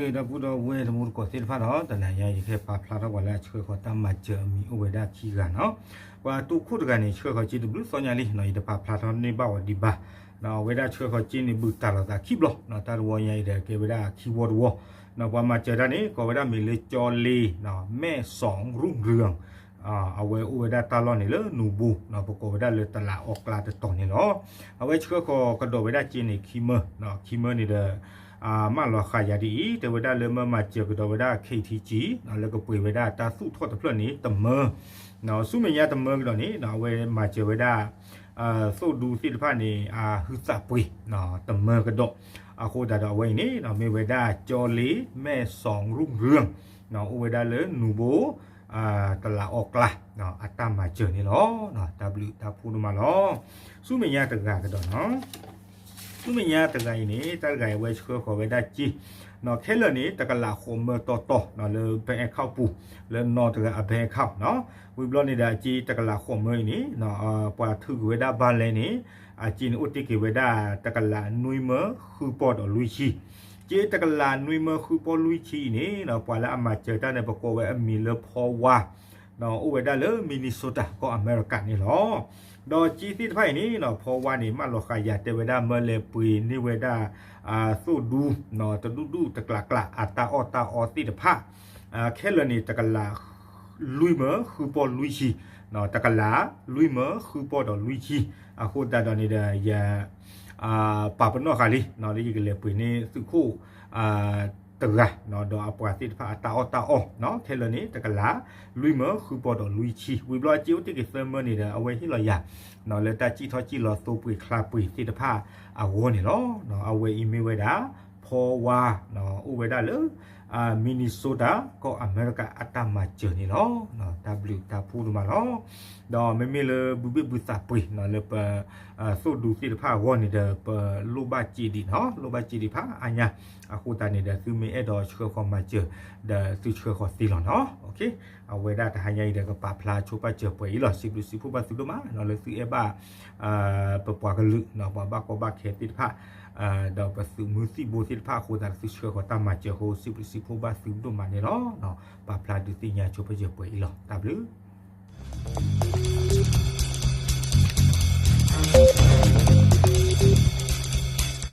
ဒီပုၢ်ဒီဝဲၢ်တံၤသကိးသ့ၣ်တဖၣ်နီၤ, တနၤညါယကဟဲပာ်ဖျါထီၣ်ပှၤလၢအဆှၢဃီၤတၢ်မၤစၢၤအမံၤအိၣ်ဝဲဒၣ်ခံဂၤနီၤ. ပှၤတိခိၣ်တဂၤန့ၣ် ဆှၢဃီၤစ့တဘျုးသီညါလံနီၤ, ယတပာ်ဖျါထီၣ်န့ၢ်ဘၣ်အီၤဒံးဘၣ်. အဝဲဒၣ်ဆှၢဃီၤစ့န့ၣ် ဘုၣ်တၢ်လီၤသးခံဘျီ, တၢ်တဝီညါအံၤဒီးကဲဝဲဒၣ်ခံဝီတဝီ. ပှၤမၤစၢၤတၢ်န့ၣ် ကိးဝဲဒၣ်မံၤလၢကၠီလ့ မဲၣ်စီၤရူၣ်ရၢၣ် အဝဲအိၣ်ဝဲဒၣ်တၢ်လီၢ်န့ၣ်လၢနူၤဘိ, ပကိးဝဲဒၣ်လၢတလးအီကျါတတီၤန့ၣ်လီၤ. အဝဲဆှၢဃီၤကဒီးဝဲဒၣ်စ့န့ၣ် ခံမၢ, ခံမၢန့ၣ်ဒီး မၢလီၤဃာ်ယၤဒ်အံၤ, တဲဝဲဒၣ်လၢမၢမၤစၢၤကဒီးဝဲဒၣ် ခ့ထံကံ လၢကပှ့ၤဝဲဒၣ်တၢ်သူၣ်ထီၣ်တဖျၢၣ်န့ၣ် တမၢ, ဆူမဲာ်ညါတမၢကဒီးန့ၣ် အဝဲမၤစၢၤဝဲဒၣ် သိၣ်ဒူသ့ၣ်တဖၣ်န့ၣ် အဟုသးပှ့ၤ တမၢကဒီး. အဃိသတးဒီးအဝဲအံၤန့ၣ် မ့ၢ်ဝဲဒၣ်ကၠီလ့ မဲၣ်စီၤရူၣ်ရၢၣ် အိၣ်ဝဲဒၣ်လၢနူၤဘိ တလးအီကျါ အတၢ်မၤစၢၤန့ၣ်လီၤ. တၢ်ဘျုးတၢ်ဖှိၣ်ဒိၣ်မးလီၤ. ဆူမဲာ်ညါတဂၤကဒီးနီၤ, ဆူမဲာ်ညါတဂၤအံၤန့ၣ် တၢ်တဂၤအံၤအဝဲဆှၢဃီၤဝဲဒၣ်စ့, ခဲလၢာ်န့ၣ် တကလးဃိးမၢတီတီ လၢ bank account ပူၤ, လၢနီၢ်တဂၤအ bank account နီၤ. ဝံၤဘျီန့ၣ်ဒီးအစ့တကလးဃိးမၢအံၤန့ၣ် ပှၤထုးကွံာ်ဝဲဒၣ်ဘၣ်လဲၣ်န့ၣ် အစ့န့ၣ်အိၣ်တ့ၢ်က့ၤဝဲဒၣ် တကလးနွံမၢဃုပီၢ်ဒီးလွံၢ်ဆံ. စ့တကလးနွံမၢဃုပီၢ်လွံၢ်ဆံအံၤန့ၣ် ပှၤလၢအမၤစၢၤတၢ်န့ၣ် ပကိးဝဲအမံၤလၢဖီဝါ အိၣ်ဝဲဒၣ်လၢ Minnesota ကီၢ်အမဲရကၤန့ၣ်လီၤ. ဒီးစ့သ့ၣ်တဖၣ်အံၤန့ၣ် ဖီဝါန့ၣ် မၢလီၤဃာ်ယၤတဲဝဲဒၣ် မၢလဲၤပှ့ၤန့ၢ်ဝဲဒၣ် သိၣ်ဒူ တဒူၣ်ဒူၣ်တကျးကျး အတၢ်အီၣ်တၢ်အီသ့ၣ်တဖၣ် ခဲလၢာ်န့ၣ် တကလးလွံၢ်မၢဃုပီၢ်လွံၢ်ဆံ, တကလးလွံၢ်မၢဃုပီၢ်ဒီးလွံၢ်ဆံ. အဃိသတးဒီးန့ၣ်ဒီး ယ ပာ်ပနီၣ်ဃာ်လံ လၢယကလဲၤပှ့ၤန့ၢ်သုးခိၣ် တဂၤ ဒီးအပှၤသ့ၣ်တဖၣ်အတၢ်အီၣ်တၢ်အီ, ခဲလၢာ်န့ၣ် တကလးလွံၢ်မၢဃုပီၢ်ဒီးလွံၢ်ဆံ. ဝံၤဘျီအစ့အိၣ်တ့ၢ်က့ၤသၢမၢန့ၣ်ဒီး အဝဲဟ့ၣ်လီၤယၤ လၢတၢ်စံၣ်ထီၣ်စံၣ်လီၤသိပှ့ၤချါပှ့ၤသ့ၣ်တဖၣ်အဂီၢ်န့ၣ်လီၤ. အဝဲအံၤမ့ၢ်ဝဲဒၣ် ဖီဝါ အိၣ်ဝဲဒၣ်လၢ Minnesota ကီၢ်အမဲရကၤအတၢ်မၤစၢၤန့ၣ်လီၤ. တၢ်ဘျုးတၢ်ဖှိၣ်ဒိၣ်မးလီၤ. ဒီးမ့မ့ၢ်လၢဘုဘ့ၣ်ဘုသးပှ့ၤလၢပ သိၣ်ဒူသ့ၣ်တဖၣ်အဂီၢ်န့ၣ်ဒီး ပလိၣ်ဘၣ်စ့ဒံးနီၤ, လိၣ်ဘၣ်စ့ဒံးဖးအါညါ. အဃိသတးန့ၣ်ဒီး သုမ့ၢ်အဲၣ်ဒိးဆှၢဃီၤမၤစၢၤ ဒီးသုဆှၢဃီၤသ့လီၤနီၤ. အဝဲဒၣ်တဟါညါအံၤဒီးကပာ်ဖျါဆိပာ်စၢၤပှဲၤအံၤလီၤ. စံးဘျုးစံးဖှိၣ်ဘၣ်သုဒိၣ်မး လၢသုအဲၣ်ဘၣ် ပပှၤကလုာ် ပှၤဘၣ်ကီဘၣ်ခဲသ့ၣ်တဖၣ် ဒီးပသုးမုၢ်သံၣ်ဘိသ့ၣ်တဖၣ်အဃိသတး သုဆှၢဃီၤတၢ်မၤစၢၤအဃိ စံးဘျုးစံးဖှိၣ်ဘၣ်သုဒိၣ်မးန့ၣ်လီၤ. ပာ်ဖျါဒုးသ့ၣ်ညါဆိပာ်စၢၤပှဲၤအံၤလီၤ. တၢ်ဘျုး